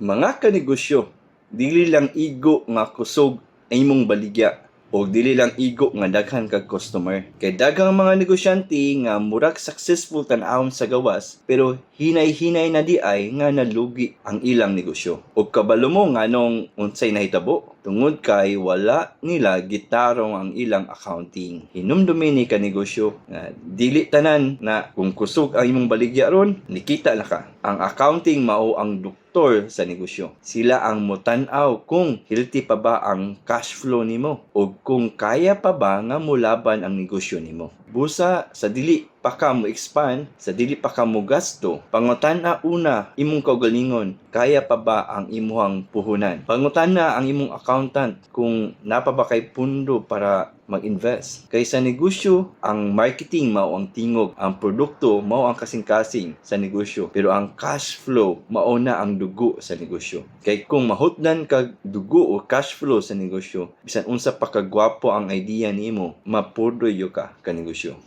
Mga kanegosyo, dili lang igo nga kusog ang imong baligya o dili lang igo nga daghan kag customer. Kay daghang mga negosyante nga murag successful tan-awon sa gawas, pero hinay-hinay na diay nga nalugi ang ilang negosyo. Og kabalo mo nganong unsay nahitabo? Tungod kay wala nila gitarong ang ilang accounting. Hinumdumi ni kanegosyo nga dili tanan na kung kusog ang imong baligya ron, nikita na ka. Ang accounting mao ang doktor sa negosyo. Sila ang mutan-aw kung healthy pa ba ang cash flow nimo o kung kaya pa ba nga mulaban ang negosyo nimo. Busa sa dili pa ka mo expand, sa dili pa ka mo gasto, pangutana una imong kaugalingon, kaya pa ba ang imuhang puhunan? Pangutana ang imong accountant kung naa pa ba kay pundo para mag-invest. Kay sa negosyo, ang marketing mao ang tingog, ang produkto mao ang kasing-kasing sa negosyo, pero ang cash flow mao na ang dugo sa negosyo. Kay kung mahutdan kag dugo o cash flow sa negosyo, bisan unsa pa kagwapo ang idea nimo, mapurdoy ka kanegosyo.